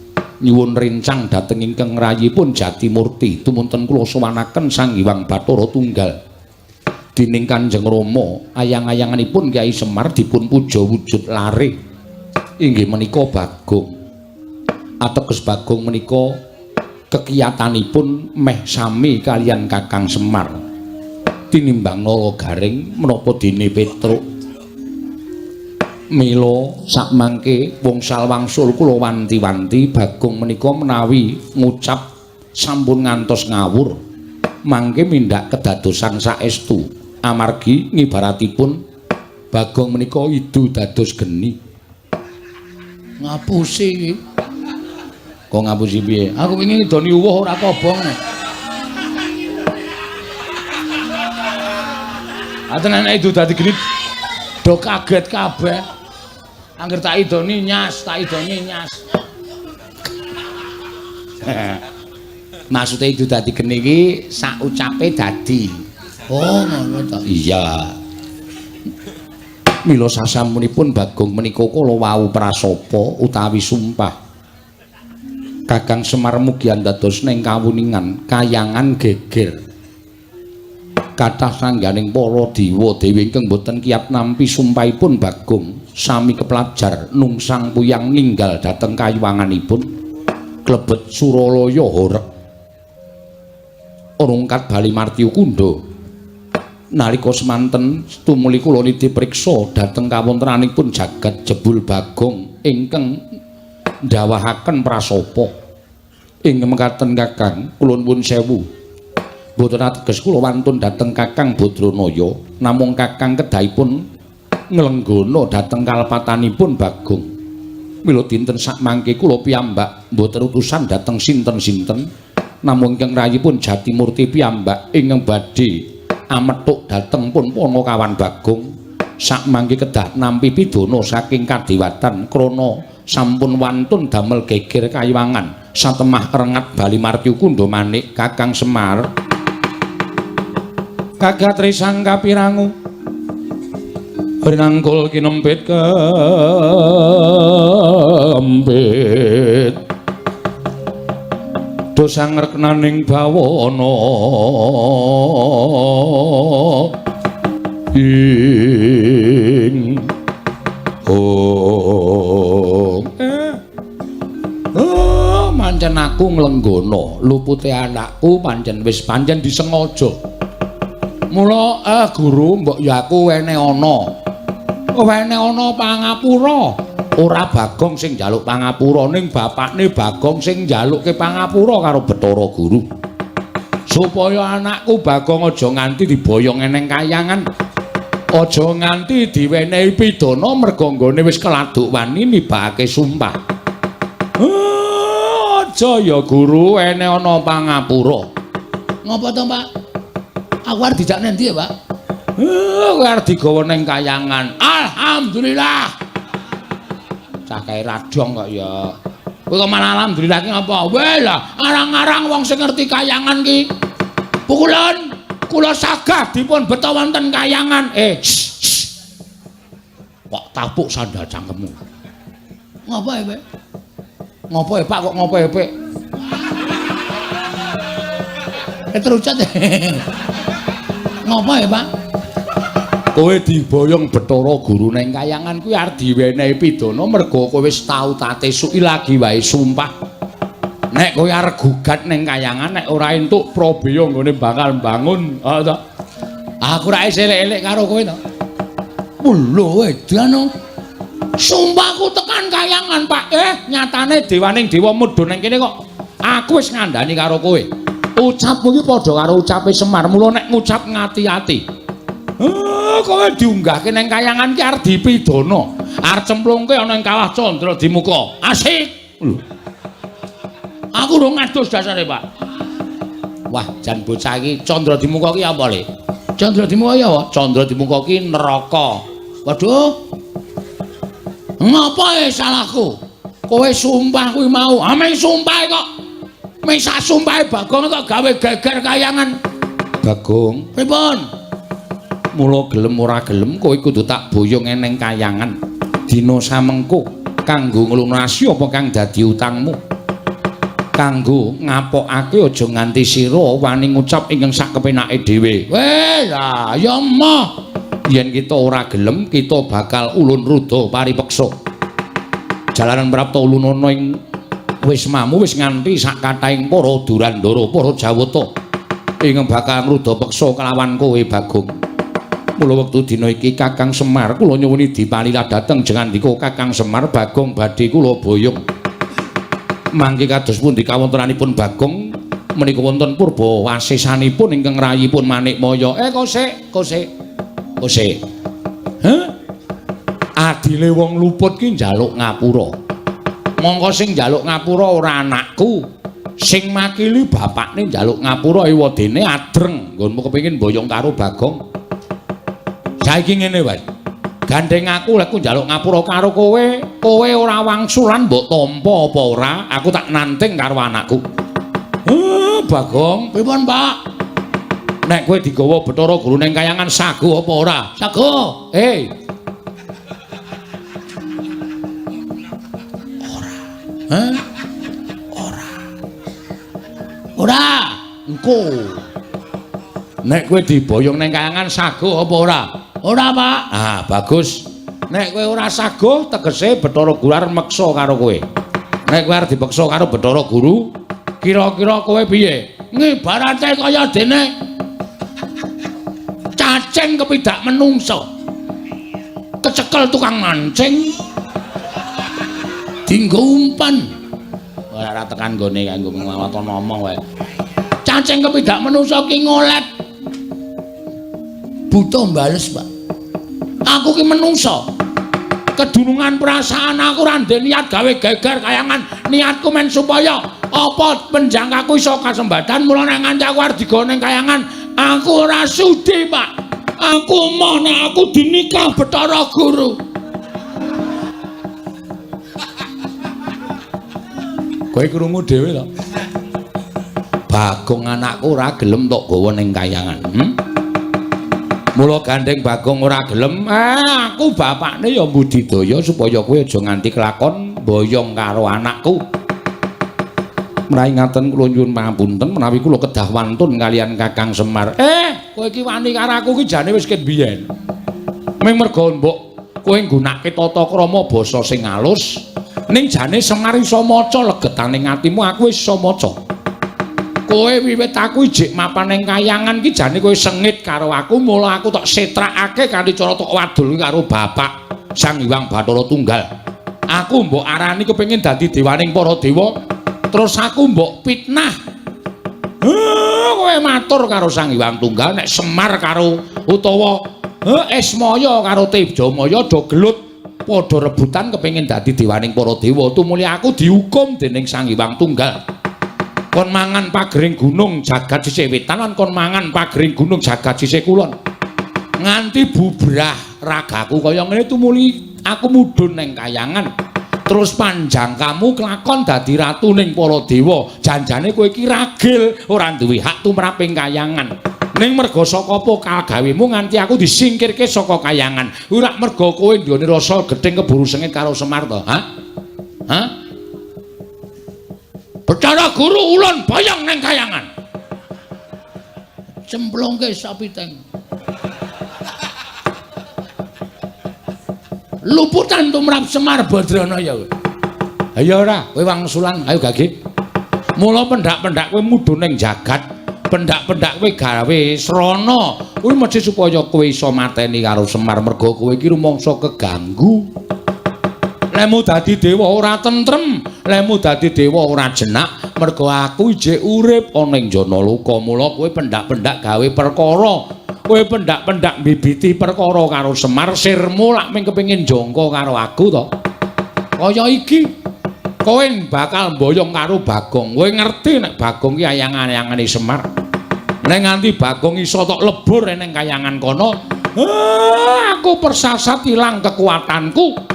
nyuwun rencang dhateng ingkang rayipun Jatimurti tumunten kula sowanaken Sang Hyang Bathara Tunggal. Dening Kanjeng Rama ayang-ayanganipun Kyai Semar dipun puja wujud lare inggih menika Bagong. Ateges Bagong menika kekiyatanipun meh sami kalian Kakang Semar. Tinimbang Nala Garing menapa dene Petruk. Mila sakmangke wongsal wangsul kula wanti-wanti Bagong menika menawi ngucap sampun ngantos ngawur mangke mindhak kedadosan saestu amargi ngibaratipun Bagong menika idu dados geni. Ngapusi iki. Kok ngapusi piye? Aku wingi ngidoni uwuh ora kobong. Aten nek idu dadi geni do kaget kabeh. Angger tak idoni nyas, tak idoni nyas. Maksude idu dadi geni iki sak ucape dadi. Oh, ngono ta. Iya. Mila sasampunipun Bagong menika kala wau prasapa utawi sumpah. Kakang Semar mugi andados ning kawuningan kayangan geger. Kathah sangganing para dewa dewi ingkang boten kiyat nampi sumpahipun Bagong sami keplajar nungsang puyang ninggal dhateng kayiwanganipun klebet Suralaya horeg rungkat bali martyu kundha. Nalika semanten tumuli kula niti priksa dhateng kawontenanipun jagat jebul Bagong ingkang ndawahaken prasapa. Ing mekaten Kakang kula nuwun sewu. Mboten ateges kula wantun dhateng Kakang Badranaya, namung Kakang kedahipun nglenggana dhateng kalepatanipun Bagong. Mila dinten sakmangke kula piyambak mboten utusan dhateng sinten-sinten, namung ingkang rayipun Jatimurti piyambak ingkang badhe amethuk dhateng pun Panakawan Bagong. Sakmangke kedah nampi pidana saking kadewatan krana sampun wantun damel geger kayiwangan satemah rengat bali martyu kundha manik Kakang Semar. Kagat risang kapirangu rinangkul kinempit kempit dosa ngreknaning bawana ing oh oh pancen aku nglenggana lupute anakku pancen wis pancen disengaja. Mula guru mbok ya aku wene ana. Wene ana pangapura. Ora Bagong sing njaluk pangapura, ning bapakne Bagong sing njalukke pangapura karo Bathara Guru. Supaya anakku Bagong aja nganti diboyong eneng kayangan. Aja nganti diwenehi pidana merga nggone wis keladuk wani nibakake sumpah. Aja ya Guru, ene ana pangapura. Ngapa to, Pak? Aku arep dijak nendi ya, Pak? Kowe arep digawa ning kayangan. Alhamdulillah. Cah kae radong kok ya. Kowe kok malah alhamdulillah ki ngapa? Weh lah, arang-arang wong sing ngerti kayangan ki. Pukulan kula sagah dipun beta wonten kayangan. Kok tapuk sandal cangkemmu. Ngapa ya, Pak? Ngopo ya, Pak, kok ngopo ya, Pak? Terucat. Ngopo ya, Pak? Kowe diboyong Bathara Guru ning kayangan kuwi arep diwenehi pidana merga kowe wis tau tate suki lagi wae sumpah. Nek kowe arep gugat ning kayangan nek ora entuk prabeya nggone bakal mbangun. Ha to. Aku ra elek-elek karo kowe to. Lho edan. Sumpahku tekan kayangan, Pak. Nyatane dewaning dewa mudhun ning kene kok aku wis ngandani karo kowe. Ucapmu iki padha karo ucape Semar, mula nek ngucap ngati-ati. Kowe diunggahke ning kayangan ki arep dipidana. Arep cemplungke ana ing kawah Candra Dimuka. Asik. Lho. Aku urung ngadus dasare, Pak. Wah, jan bocah iki Candra Dimuka ki apa, Le? Candra Dimuka ya apa? Candra Dimuka ki neraka. Waduh. Ngapa salahku? Kowe sumpah kuwi mau. Ah, meng sumpah kok. Meng sak sumpahe Bagong kok gawe geger kayangan. Bagong, pripun? Mula gelem ora gelem kowe kudu tak boyong eneng kayangan. Dina samengko kanggo nglunasi apa kang dadi utangmu. Kanggo ngapokake aja nganti sira wani ngucap ingkang sak kepenake dhewe. Weh, lah ya emoh. Yen kita ora gelem, kita bakal ulun ruda paripeksa. Jalaran prapta ulunana ing wismamu wis nganti sak kathahing para Durandara, para Jawata ingkang bakal ngruda peksa kelawan kowe Bagong. Mula wektu dina iki Kakang Semar kula nyuwuni dipalila dhateng jengandika Kakang Semar Bagong badhe kula boyong. Mangke kados pundi kawontenanipun Bagong menika wonten purba wasesanipun ingkang rayipun Manikmaya. Kosek, kosek. Kosek. Heh? Adile wong luput ki njaluk ngapura. Mongko sing njaluk ngapura ora anakku. Sing makili bapakne njaluk ngapura ewadene adreng nggonmu kepengin boyong karo Bagong. Saiki ngene wae. Gandeng aku lek njaluk ngapura karo kowe, kowe ora wangsulan mbok tampa apa ora, aku tak nanting karo anakku. Bagong, pripun, Pak? Nek kowe digawa Bathara Guru ning kayangan sago apa ora? Sago. Ora. Hah? Ora. Ora. Engko. Nek kowe diboyong ning kayangan sago apa ora? Ora, Pak. Ah, bagus. Nek kowe ora sago, tegese Bathara Guru arep meksa karo kowe. Nek kowe arep dipeksa karo Bathara Guru, kira-kira kowe piye? Ngibarate kaya dene cacing kepidak menungso. Kecekel tukang mancing. Dinggo umpan. Ora tekan nggone kanggo nglawaton ngomong wae. Cacing kepidak menungso ki ngolet. Buta bales, Pak. Aku ki menungso. Kedunungan perasaan aku ora ndek niat gawe geger kayangan. Niatku men supaya apa penjangkaku iso kasembadan. Mula nek nganti aku arep digawa ning kayangan, aku ora sudi, Pak. Aku emoh nek aku dinikah Bathara Guru. Kowe krungu dhewe to? Bagong anakku ora gelem tok gawa ning kayangan. Mula gandeng Bagong ora gelem, aku bapakne ya mbudidaya supaya kowe aja nganti kelakon boyong karo anakku. Menawi ngaten kula nyuwun pangapunten menawi kula kedah wantun kalian Kakang Semar. Kowe iki wani karo aku iki jane wis ket biyen. Ming merga mbok kowe nggunakake tata krama basa sing alus, ning jane Semar iso maca legetaning atimu, aku wis iso maca. Kowe wiwit aku ijik mapan ning kayangan ki jane kowe sengit karo aku, mula aku tok setrakake kanthi cara tok wadul karo bapak Sang Hyang Bathara Tunggal. Aku mbok arani kepengin dadi dewaning para dewa, terus aku mbok fitnah. Kowe matur karo Sang Hyang Tunggal nek Semar karo utawa Ismaya karo Tejamaya do gelut padha rebutan kepengin dadi dewaning para dewa. Tumuli aku dihukum dening Sang Hyang Tunggal. Kon mangan pagering gunung jagat sisih wetan lan kon mangan pagering gunung jagat sisih kulon. Nganti bubrah ragaku kaya ngene tumuli aku mudhun ning kayangan. Terus panjang kamu kelakon dadi ratu ning para dewa. Janjane kowe iki ragil ora duwe hak tumrap ing kayangan. Ning merga saka apa kagawemu nganti aku disingkirke saka kayangan. Ora merga kowe nggone rasa gething keburu sengit karo Semar to, ha? Ha? Bathara Guru ulun boyong ning kayangan. Cemplungke sapi teng. Luputan tumrap Semar Badrana ya. Ayo ora, kowe wangsulan, ayo gage. Mula pendak-pendak kowe mudhun ning jagat, pendak-pendak kowe gawe srana. Kuwi mesti supaya kowe iso mateni karo Semar merga kowe iki rumangsa keganggu. Lemu dadi dewa ora tentrem, lemu dadi dewa ora jenak, merga aku ijik urip ana ing Janaloka. Mula kowe pendak-pendak gawe perkara. Kowe pendak-pendak mbibiti perkara karo Semar, sirmu lak mung kepengin jangka karo aku to. Kaya iki kowe bakal mboyong karo Bagong. Kowe ngerti nek Bagong ki ayang-ayangane Semar. Nek nganti Bagong iso tok lebur ning kayangan kono, aku persasat ilang kekuatanku.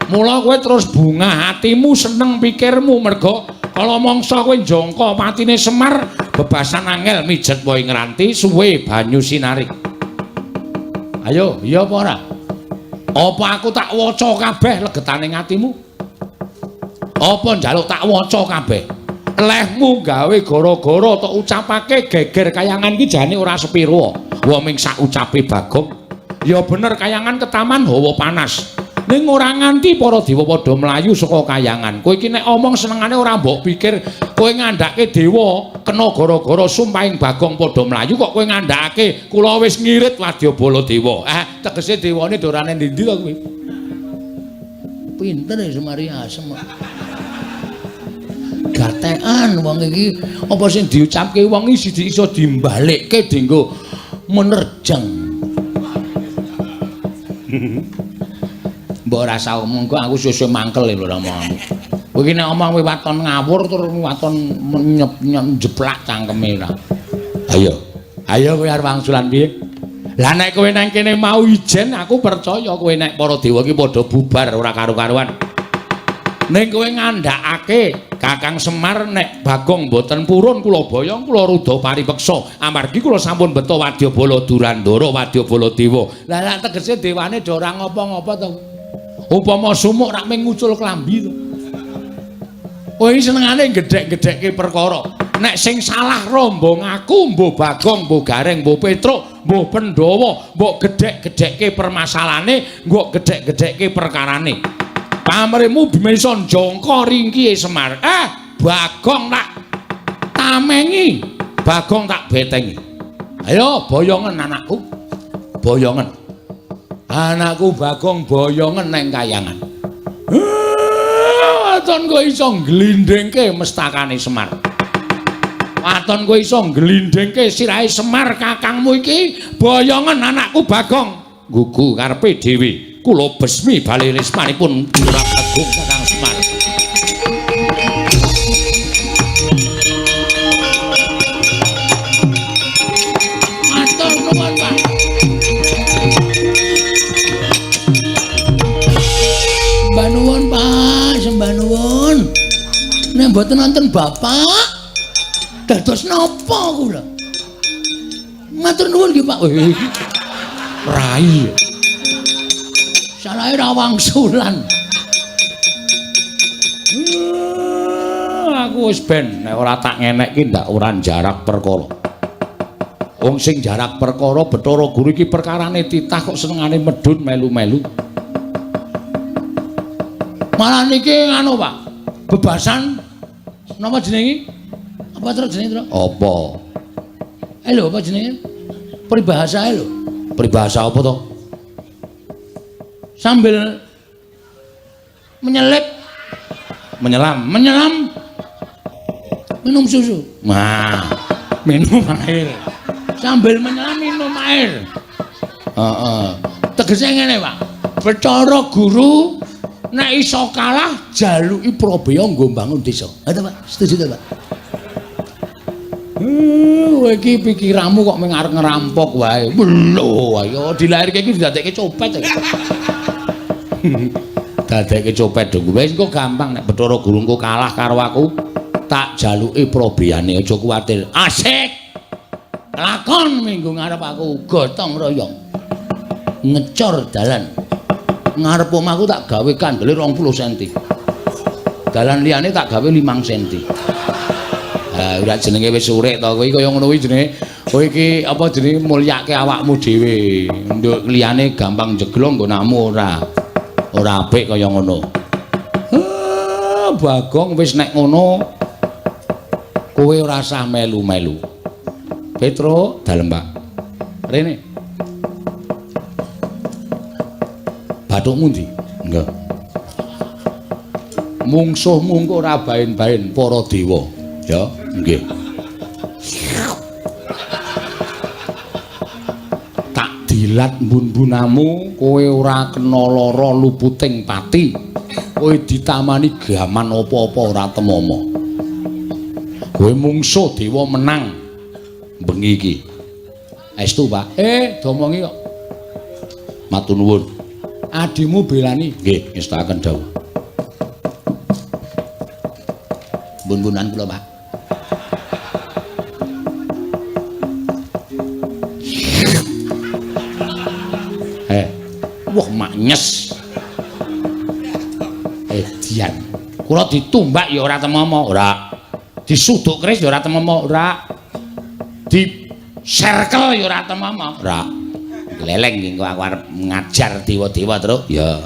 Mula kowe terus bungah hatimu, seneng pikirmu merga kala mangsa kowe njangka patine Semar, bebasan angel mijet wae ngranti suwe banyu sinari. Ayo, iya apa ora? Apa aku tak waca kabeh legetane atimu? Apa njaluk tak waca kabeh? Lehmu gawe gara-gara tok ucapake geger kayangan iki jane ora sepiro. Wong ming sak ucape Bagong. Ya bener kayangan ketaman hawa panas. Ning ora nganti para dewa padha mlayu saka kayangan. Kowe iki nek omong senengane ora mbok pikir kowe ngandhake dewa kena gara-gara sumpahing Bagong padha mlayu kok kowe ngandhakake kula wis ngirit wadyabala dewa. Tegese dewane dorane ndi-ndi to kowe? Pinter ya Semari asem. Gatekan wong iki apa sing diucapke wong iki siji iso dimbalekke dienggo menerjang. Mbok ora usah omong kok aku suwe-suwe mangkel lho omongmu. Kowe iki nek omong kowe waton ngawur terus waton njeplak cangkeme ora. Ayo. Ayo kowe arep wangsulan piye? Lah nek kowe nang kene mau ijen aku percaya kowe nek para dewa iki padha bubar ora karu-karuan. Ning kowe ngandhakake Kakang Semar nek Bagong mboten purun kula boyong kula rudha paripeksa amargi kula sampun beto wadyabala Durandara wadyabala dewa. Lah lak tegese dewane do ora ngopo-ngopo to. Upama sumuk rak mung ngucul klambi to. Kowe iki senengane gedhek-gedhekke perkara. Nek sing salah rombong aku, mbuh Bagong, mbuh Gareng, mbuh Petruk, mbuh Pandhawa, mbok gedhek-gedhekke permasalahane, mbok gedhek-gedhekke perkarane. Pamrihmu bisa njangka ringkihe Semar. Bagong tak tamengi, Bagong tak betengi. Ayo boyongen anakku. Boyongen. Anakku Bagong boyongen neng kayangan. Waton kowe iso ngglindhingke mestakane Semar. Waton kowe iso ngglindhingke sirahe Semar kakangmu iki, boyongen anakku Bagong. Gugu karepe dhewe. Kula besmi bali lismanipun Bagong Kakang Semar. Matur nuwun, Pak. Sembah nuwun, Pak, sembah nuwun. Nek mboten wonten bapak, dados napa kula? Matur nuwun nggih, Pak. Rai. Salahe ra wangsulan. Aku wis ben nek ora tak ngenekke ndak ora jarak perkara. Wong sing jarak perkara Bathara Guru iki perkarane titah kok senengane medhun melu-melu. Malah niki nganu, Pak. Bebasan napa jenenge? Apa terus jenenge, Tru? Apa? Lho, apa jenenge? Peribahasa lho. Peribahasa apa to? Sambil menyelip, menyelam, menyelam minum susu. Nah, minum air. Sambil menyelam minum air. Heeh. Tegese ngene, Pak. Bathara Guru nek iso kalah jaluki prabeya nggo mbangun desa. Ha to, Pak? Setuju to, Pak? Kowe iki pikiranmu kok mung arep ngerampok wae. Lho, ayo dilairke iki didadekke copet. Dadekke copet dong. Wis engko gampang nek Bathara Guru engko kalah karo aku, tak jaluki probeyane, aja kuwatir. Asik. Lakon minggu ngarep aku gotong royong. Ngecor dalan. Ngarep omahku tak gawe kandele 20 cm. Dalan liyane tak gawe 5 cm. Ha ora jenenge wis urip to kowe kaya ngono kuwi jenenge. Kowe iki apa jenenge mulyake awakmu dhewe. Nduk liyane gampang jeglong nggonamu ora. Ora apik kaya ngono. Bagong wis nek ngono kowe ora usah melu-melu. Petro dalem, Pak. Rene. Bathukmu ndi? Enggak. Mungsuhmu engko ora baen-baen para dewa. Ya, nggih. Tak dilat mbun-mbunamu, kowe ora kena lara luputing pati. Kowe ditamani gaman apa-apa ora temama. Kowe mungsuh dewa menang bengi iki. Estu, Pak. Domongi kok. Matur nuwun. Adimu belani. Nggih, ngestakaken dawuh. Mbun-mbunan kula, Pak. Wah, maknyes. Edian. Kula ditumbak ya ora temama, ora. Disuduk keris ya ora temama, ora. Diserkel ya ora temama, ora. Gleleng iki aku arep ngajar dewa-dewa, Truk. Ya.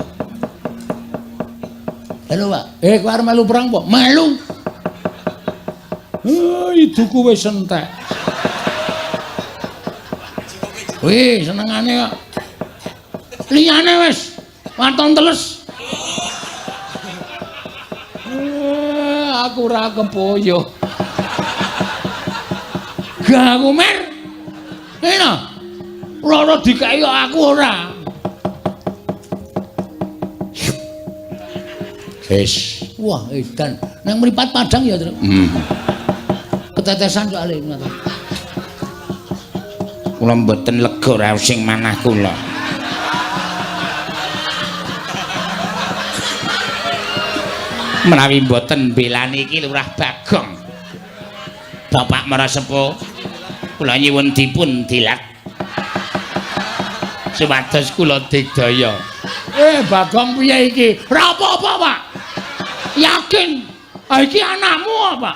Halo, Pak. Kowe arep melu perang apa? Melu. Iduku wis entek. Wih, senengane kok. Liyane wis waton teles. Aku ora kepoyo. Gak aku mer. Ngene. Loro dikeki kok aku ora. Wis. Wah, edan. Nang mripat padang ya, Truk. Ketetesan soalé ngono. Kula mboten lega raos sing manah kula. Menawi mboten belani iki Lurah Bagong. Bapak Marasepuh, kula nyuwun dipun dilat supados kula digdaya. Bagong piye iki? Ora apa-apa, Pak. Yakin. Ah iki anakmu apa?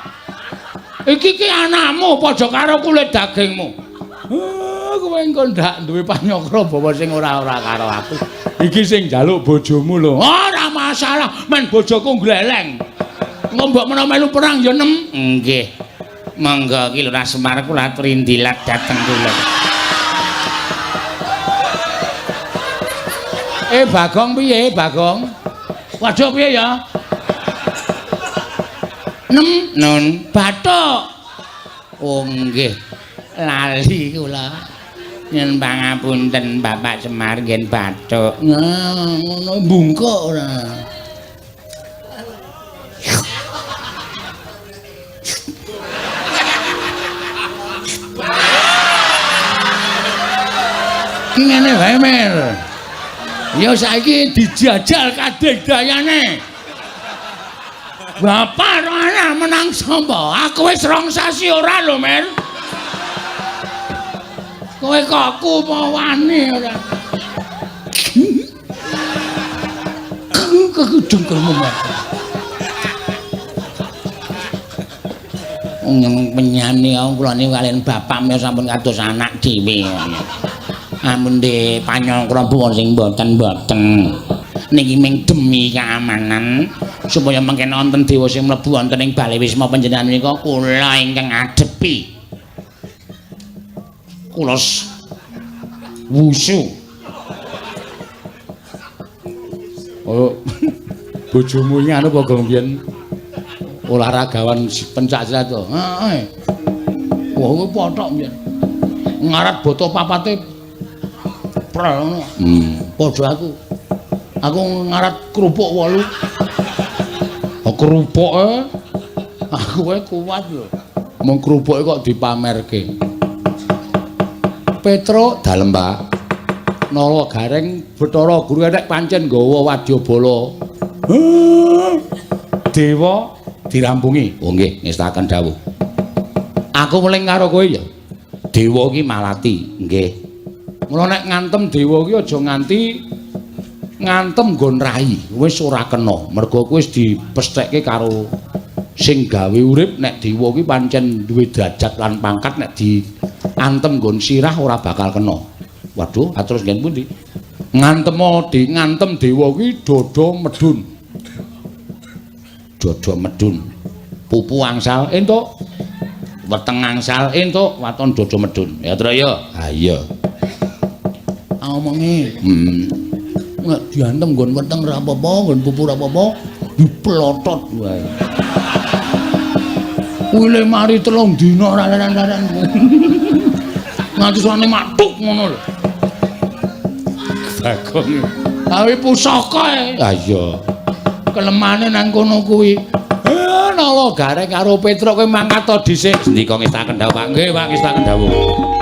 Iki ki anakmu padha karo kulit dagingmu. Kowe engko ndak duwe panyokra bawa sing ora-ora karo aku. Iki sing njaluk bojomu lho. Ora masalah, men bojoku gleleng. Engko mbok menawa melu perang ya nem. Nggih. Monggo ki Lurah Semar kula aturi ndilat dhateng kula. Bagong piye, Bagong? Waduh piye ya? Nem nun bathuk. Oh nggih. Lali kula. Nyuwun pangapunten Bapak Semar ngen bathuk. Nah, ngono bungkuk ora. Ki ngene wae, Mer. Ya saiki dijajal kadegdayane. Bapak ora menang sapa? Aku wis 2 sasi ora lho, Mer. Kowe kok aku apa wani ora? Kekudengkelmu, Mer. Wong penyane kula niku kaliyan bapak menika sampun kados anak dhewe. Amun de panyangkra buwon sing mboten-mboten. Niki ming demi keamanan Supaya mengke wonten dewa sing mlebu wonten ing bale wisma panjenengan menika kula ingkang adepi. Kula wusu. Oh. Bojomu iki anu apa gong biyen olahragawan pencak silat to? Heeh. Wah, kuwi pothok biyen. Ngarat boto papate prel ngono. Padha aku. Aku ngarat kerupuk 8. Oh, kerupuke aku wae kuat lho. Mung kerupuke kok dipamerke. Petruk dalem, Pak. Nala Gareng Bathara Guru nek pancen nggawa wadyabala. Dewa dirampungi. Oh nggih, ngestaken dawuh. Aku weling karo kowe ya. Dewa iki malati, nggih. Mula nek ngantem dewa iki aja nganti ngantem nggon rai, wis ora kena. Mergo kuwi wis dipesthekke karo sing gawe urip nek dewa iki pancen duwe derajat lan pangkat nek diantem nggon sirah ora bakal kena. Waduh, terus nggen pundi? Ngantem di ngantem dewa iki dada medhun. Dada medhun. Pupu angsal entuk. Weteng angsal entuk, waton dada medhun. Ya, Tru ya. Ha iya. Omongi. Nek diantem nggon weteng ora apa-apa, nggon pupu ora apa-apa, diplotot wae. Kuwi le mari 3 dina ora leren-leren. Nganti suwane matuk ngono lho. Bagong. Awi pusaka e. Ha iya. Kelemane nang kono kuwi. Nala Gareng karo Petruk kowe mangkat to dhisik. Sendika ngestaken dawuh, Pak. Nggih, Pak, ngestaken dawuh.